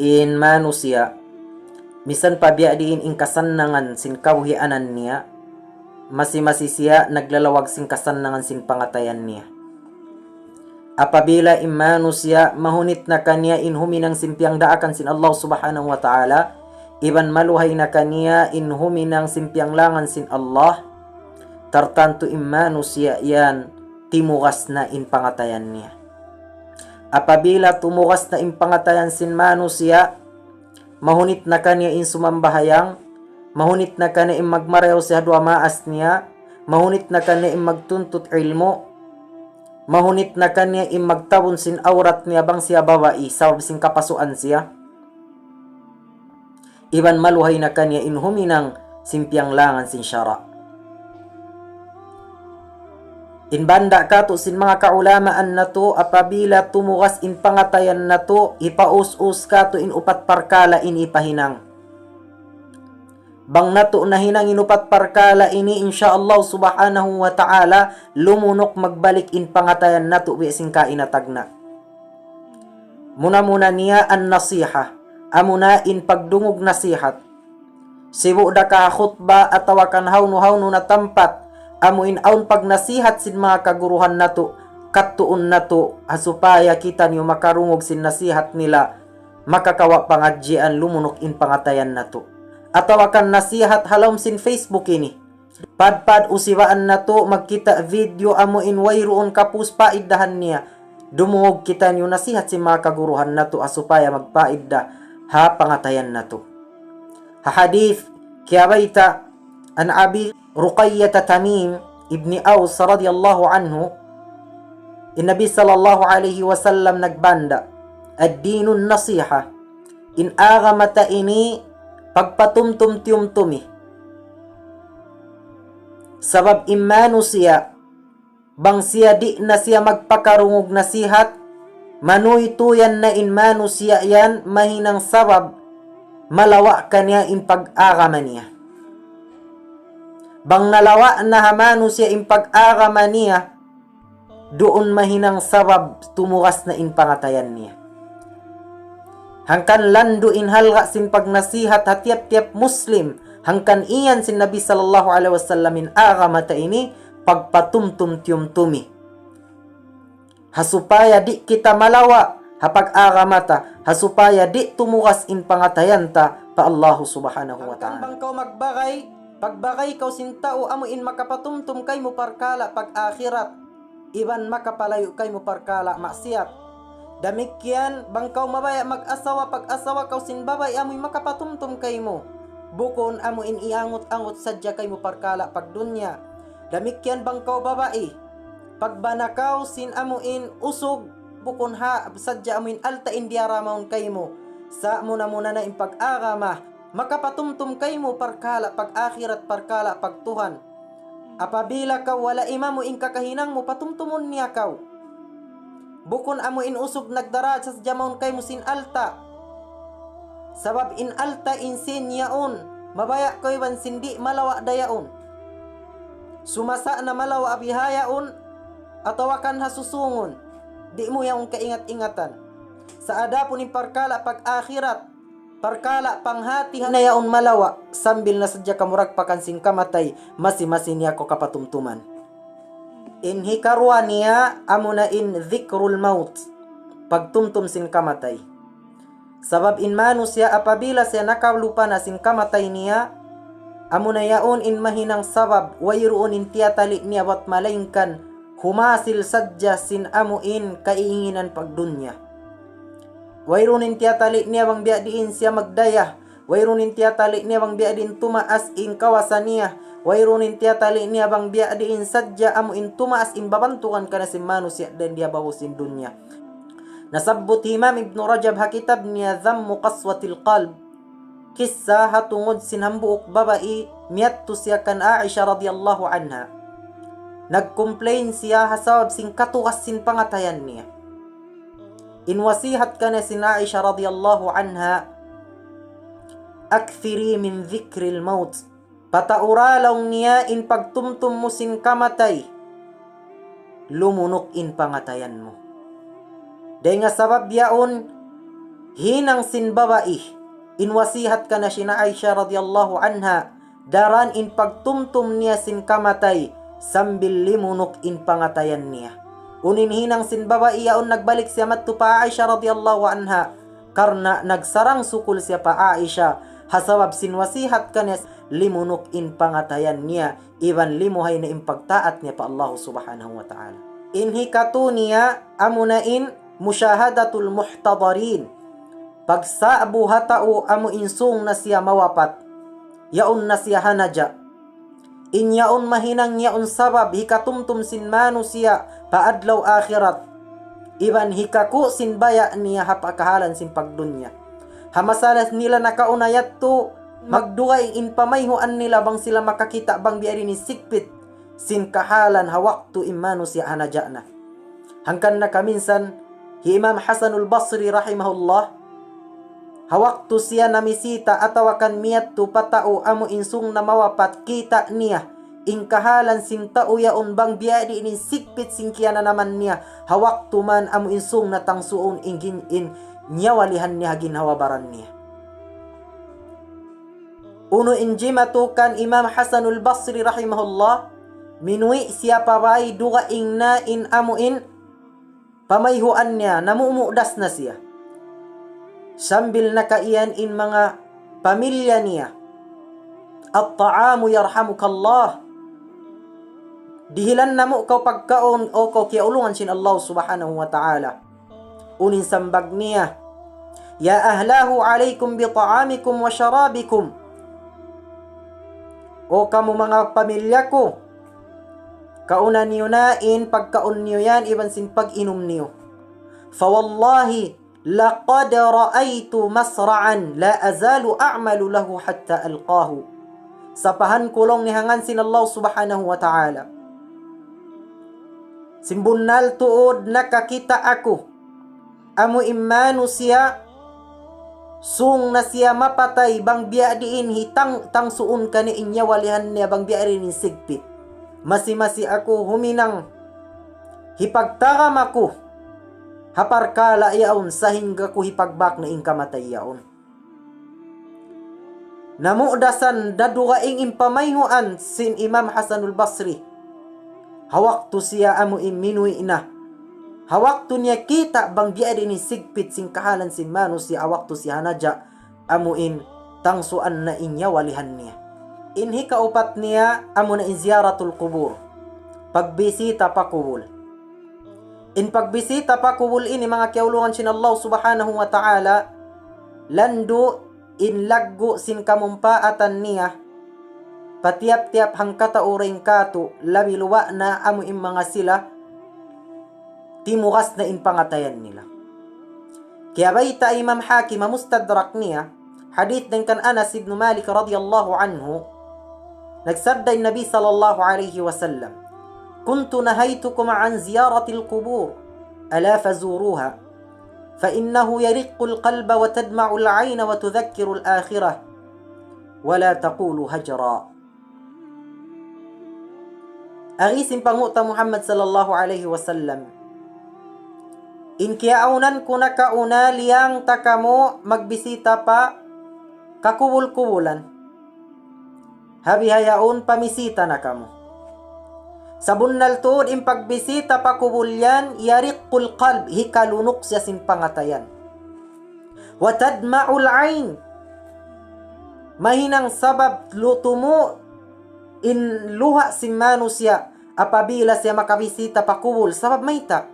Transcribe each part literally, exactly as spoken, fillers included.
In manusiya', misan pa biya' diin in kasannangan sin kabuhianan niya, masi-masi siya naglalawag sin kasannangan sin pangatayan niya. Apabila in manusiya' mahunit na kaniya in huminang sin piyangdaakan sin Allah Subhanahu wa Ta'ala, iban maluhay na kaniya in huminang sin piyanglangan sin Allah, tartantu in manusiya' yan timugas na in pangatayan niya. Apabila tumugas na in pangatayan sin manusiya', mahunit na kaniya in sumambahayang, mahunit na kaniya in magmarayaw sin duwa maas niya, mahunit na kaniya in magtuntut ilmu', mahunit na kaniya in magtabun sin awrat niya bang siya babai, sabab sin kapasuan siya. Iban maluhay na kaniya in huminang sin piyanglangan sin sara'. In banda' katu' sin manga kaulamaan natu', apabila tumugas in pangatayan natu', hipaus-us katu' in upat parkala' ini hipahinang. Bang natu' nahinang in upat parkala' ini, insya Allah Subhanahu wa Ta'ala, lumunuk magbalik in pangatayan natu' biya' sin kaina tagna'. Muna-muna niya an-nasiha, amuna in pagdungug nasihat. Sibu' da ka ha khutba atawa kan hawnu-hawnu na tampat, amu in awn pagnasihat sin manga kaguruhan natu', kattuun natu', ha supaya kitaniyu makarungug sin nasihat nila, makakawa' pangadjian, lumunuk in pangatayan natu'. Atawa kan nasihat ha lawm sin Facebook ini. Padpad usibaan natu' magkita' video amu in wayruun kapus paiddahan niya. Dumungug kitaniyu nasihat sin manga kaguruhan natu' ha supaya magpaidda ha pangatayan natu'. Ha hadith, kiyabayta' an Abi Ruqayyah Tamim ibni Aus radiyallahu anhu, in Nabi sallallahu alayhi wasallam nagbanda', الدين النصيحة. In agama ta ini pagpatumtum-tiyumtumi. Sabab in manusiya', bang siya di' na siya magpakarungug nasihat, manuytuyan na in manusiya' yan mahinang sabab malawa' kaniya in pag-agama niya. Bang nalawa' na ha manusiya' in pag-agama niya, duun mahinang sabab tumugas na in pangatayan niya. Hangkan landu' in halga' sin pagnasihat ha tiyap-tiyap Muslim, hangkan iyan sin Nabi sallallahu alayhi wasallam in agama ta ini pagpatumtum-tiyumtumi. Ha supaya di' kita malawa' ha pag-agama ta, ha supaya di' tumugas in pangatayan ta pa Allahu Subhanahu wa Ta'ala. Hangkan bang kaw magbagay, pagbagay kaw sin tau amu in makapatumtum kaymu parkala' pag-akhirat, iban makapalayu' kaymu parkala' maksiyat. Damikkiyan, bang kaw mabaya' mag-asawa, pag-asawa kaw sin babai amu in makapatumtum kaymu. Bukun amu in iyangut-angut sadja kaymu parkala' pagdunya. Damikkiyan bang kaw babai, pagbana kaw sin amu in usug, bukun ha sadja amu in alta' in diyara mawn kaymu. Sa' muna-muna na in pag-agama, makapatumtum kaymu parkala' pag-akhirat, parkala' pagtuhan. Apabila kaw wala' imamu in kakahinang mu, patumtumun niya kaw. Bukun amu in usug nagdara sadja mawn kaymu sin alta'. Sabab in alta' in sin yaun, mabaya' kaw iban sin di' malawa' da yaun. Sumasa na malawa' bihaun, atawa kan ha susungun, di' mu yaun kaingat-ingatan. Sa' adapun in parkala' pag-akhirat, parkala' panghati na yaun malawa', sambil na sadja kamuragpakan sin kamatay, masi-masi niya kaw kapatumtuman. In hikaruwa niya, amuna in dhikrul maut, pagtumtum sin kamatay. Sabab in manusiya' apabila siya nakalupa na sin kamatay niya, amuna yaun in mahinang sabab wayruun in tiyatali' niya bat malaingkan humasil sadja sin amu in kaiinginan pagdunya. Wayruun in tiyatali' niya bang biya' diin siya magdaya, wayruun in tiyatali' niya bang biya' diin tumaas in kawasa niya, wayruun in tiyatali' niya bang biya' diin sadja amu in tumaas in babantugan kaniya sin manusiya' dayn di ha babaw sin dunya. Nasabbut hi Imam Ibnu Rajab ha kitab niya Dhammu Qaswatil Qalb, kissa ha tungud sin hambuuk babai miyadtu siya kan Aisha radiyallahu anha. Nag-complain siya ha sabab sin katugas sin pangatayan niya. In wasihat kaniya sin Aisha radiyallahu anha, أكثري من ذكر الموت. Pataura laung niya in pagtumtum mu sin kamatay, lumunuk in pangatayan mu. Dayn ha sabab yaun, Hinang sin babai, in wasihat kaniya sin Aisha radiyallahu anha, daran in pagtumtum niya sin kamatay, sambil limunuk in pangatayan niya. Unu in hinang sin babai yaun? Nagbalik siya madtu pa Aisha radiyallahu anha, karna' nagsarang-sukul siya pa Aisha, ha sabab sin wasihat kaniya limunuk in pangatayan niya, iban limuhay na in pagtaat niya pa Allah subhanahu wa ta'ala. In hikatu niya, amuna in mushahadatul muhtadarin. Pagsa'bu ha tau amu in sung na siya mawapat, yaun na siya ha naja'. In yaun mahinang yaun sabab hikatumtum sin manusiya' pa adlaw akhirat, iban hikaku' sin baya' niya ha pakahalan sin pagdunya. Ha masa nila nakauna yadtu, magdugaing in pamayhuan nila bang sila makakita' bang biya' diin in sigpit sin kahalan ha waktu in manusiya' ha naja' na. Hangkan na kaminsan, hi Imam Hasanul Basri rahimahullah, ha waktu siya namisita atawa kan miyadtu pa tau amu in sung na mawapat, kita' niya in kahalan sin tau yaun bang biya' diin in sigpit sin kiyananaman niya, ha waktu man amu in sung na tangsuun in gin-, in nyawalihan niya ha ginhawa-baran niya. Unu in jimatu kan Imam Hasanul Basri rahimahullah, minuwi' siya pa bay, dugaing na in amu in pamayhuan niya, namumudas na siya. Sambil nakaiyan in manga pamilya niya, "At-ta'amu yarhamukallah." Dihilan namu' kaw pagkaun, o kaw kiyaulungan sin Allah subhanahu wa ta'ala. Unu in sambag niya, "Ya ahlahu alaykum bi ta'amikum wa sharabikum." O kamu manga pamilya ku, kauna niyu na in pagkaun niyu yan iban sin pag-inum niyu. Fa wallahi, laqad ra'aytu masra'an la azalu a'malu lahu hatta alqahu. Sapahan ku laung niya ha ngan sin Allah subhanahu wa ta'ala, sin bunnal tuud nakakita' aku amu in manusiya', sung na siya mapatay, bang biya' diin hitang-, tangsuun kaniya in nyawalihan niya, bang biya' diin in sigpit. Masi-masi aku huminang, hipagtagam aku ha parkala' yaun, sahingga ku hipagbak na in kamatay yaun. Namudasan, nadugaing in pamayhuan sin Imam Hasanul Basri ha waktu siya amu in minuwi' na. Ha waktu niya kita' bang biya' diin in sigpit sin kahalan sin manusiya' ha waktu siya ha naja', amu in tangsuan na in nyawalihan niya. In hikaupat niya, amu na in ziyaratul qubur. Pagbisita pa kubul. In pagbisita pa kubul ini, manga kiyaulungan sin Allah subhanahu wa ta'ala, landu' in laggu' sin kamumpaatan niya pa tiyap-tiyap hangkatau dayn kātu', labi luba' na amu in manga sila timugas na in pangatayan nila. Kiyabayta' Imam Hakim ha Mustadrak niya, hadith dayn kan Anas ibn Malik radiyallahu anhu, nagsabda in Nabi sallallahu alayhi wasallam, "كنت نهيتكم عن زيارة القبور، ألا فزوروها، فإنه يرق القلب وتدمع العين وتذكر الآخرة، ولا تقولوا هجرا." Agi sin panghu' ta Muhammad sallallahu alayhi wasallam, in kiyaawnan ku nakauna, liyang ta kamu magbisita pa kakubul-kubulan. Ha bihaun pamisita na kamu. Sabunnal tuud in pagbisita pa kubul yan, يرق القلب, hikalunuk siya sin pangatayan. وتدمع العين. Mahinang sabab lutumu' in luha' sin manusiya' apabila siya makabisita pa kubul. Sabab mayta'?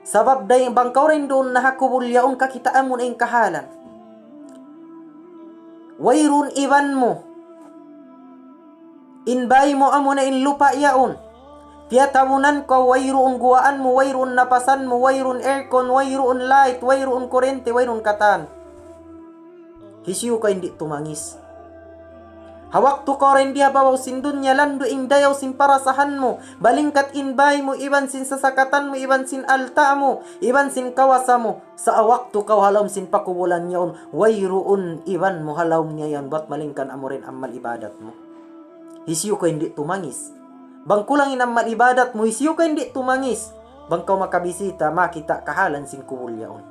Sabab dayn bang kaw dayn duun na ha kubul yaun, kakitaan mu na in kahalan. Wayruun iban mu. In bay mu amu na in lupa' yaun. Tiyatabunan kaw, wayruun guwaan mu, wayruun napasan mu, wayruun aircon, wayruun light, wayruun kurente, wayruun katan. Hisiyu kaw in di' tumangis? Ha waktu kaw dayn di ha babaw sin dunya, landu' in dayaw sin parasahan mu, balingkat in bay mu, iban sin sasakatan mu, iban sin alta' mu, iban sin kawasa mu. Sa' waktu kaw ha lawm sin pakubulan yaun, wayruun iban mu ha lawm niya yan, bat malingkan amu ra in amal ibadat mu. Hisiyu kaw in di' tumangis? Bang kulang in amal ibadat mu, hisiyu kaw in di' tumangis bang kaw makabisita, makakita' kahalan sin kubul yaun?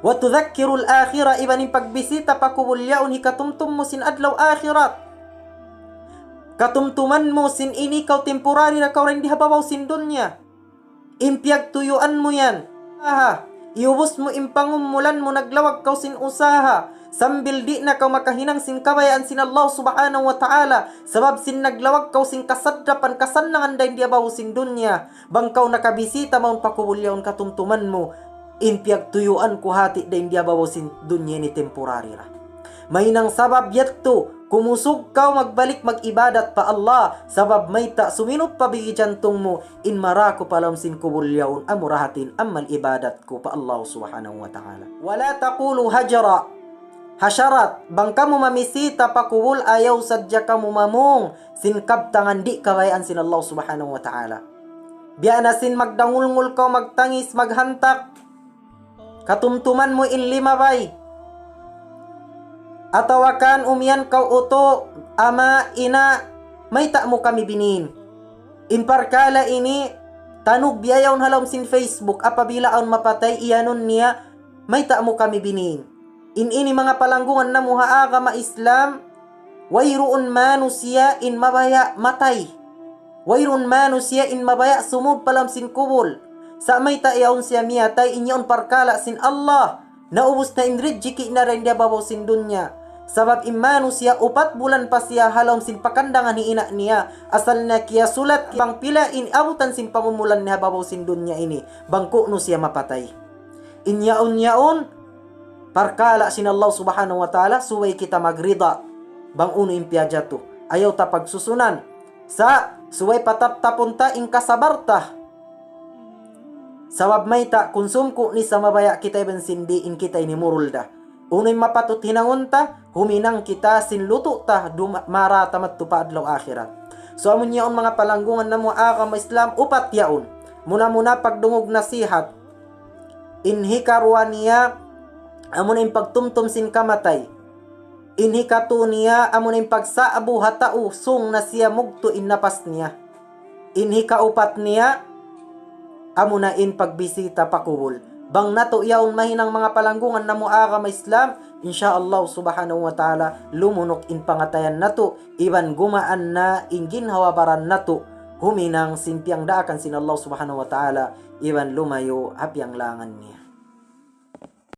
وتذكر الآخرة, iban in pagbisita pa kubul yaun hikatumtum mu sin adlaw akhirat. Katumtuman mu sin ini kaw temporary ra kaw dayn di ha babaw sin dunya. In piyagtuyuan mu yan. Aha, iyubus mu in pangumulan mu, naglawag kaw sin usaha. Sambil di' na kaw makahinang sin kabayaan sin Allah Subhanahu wa Ta'ala. Sabab sin naglawag kaw sin kasadrapan, kasannangan dayn di ha babaw sin dunya. Bang kaw nakabisita mawn pa kubul yaun katumtuman mu, in piyagtuyuan ku hati dayn di ha babaw sin dunya ini temporary ra. Mahinang sabab yadtu, kumusug kaw magbalik mag-ibadat pa Allah, sabab mayta' suminup pa bigi jantung mu, in maraku pa lawm sin kubul yaun amura hati in amal ibadat ku pa Allah Subhanahu wa Ta'ala. ولا تقولوا هجرا. Ha sharat, bang kamu mamisita pa kubul, ayaw sadja kamu mamung sin kabtangan di' kabayaan sin Allah Subhanahu wa Ta'ala. Biya' na sin magdangulngul kaw, magtangis, maghantak, katumtuman mu in limabay. Atawa kan umiyan kaw utu', ama', ina', mayta' mu kami biniin. In parkala' ini, tanug biya' yaun ha lawm sin Facebook, apabila awn mapatay, iyanun niya, mayta' mu kami biniin. In ini manga palanggungan namu' ha agama Islam, wayruun manusiya' in mabaya' matay. Wayruun manusiya' in mabaya' sumud pa lawm sin kubul. Sa' mayta' yaun siya miyatay, in yaun parkala' sin Allah. Naubus na in rijiki' niya dayn di ha babaw sin dunya. Sabab in manusiya' upat bulan pa siya ha lawm sin pakandangan hi ina' niya. Asal na kiyasulat bang pila in abutan sin pangumulan niya ha babaw sin dunya ini. Bang ku'nu siya mapatay. In yaun-yaun, parkala' sin Allah Subhanahu wa Ta'ala, subay kita magrida bang unu in piyajatu. Ayaw ta pagsusunan. Sa', subay pataptapun ta in kasabar ta. Sabab mayta', kunsum ku ni sa mabaya' kita iban sin di' in kita ini murul da. Unu in mapatut hinangun ta, huminang kita sin lutu' ta, dum-, mara ta madtu pa adlaw akhirat. So, amun yaun manga palanggungan namu' agama Islam, upat yaun. Muna-muna pagdungug nasihat. In hikaruwa niya, amun in pagtumtum sin kamatay. In hikatu niya, amun in pagsa'bu ha tau, sung na siya mugtu' in napas niya. In hikaupat niya, amuna in pagbisita pa kubul. Bang natu' yaun mahinang manga palanggungan namu' agama Islam, insya Allah Subhanahu wa Ta'ala, lumunuk in pangatayan natu', iban gumaan na in ginhawa-baran natu', huminang sin piyangdaakan sin Allah Subhanahu wa Ta'ala, iban lumayu' ha piyanglangan niya.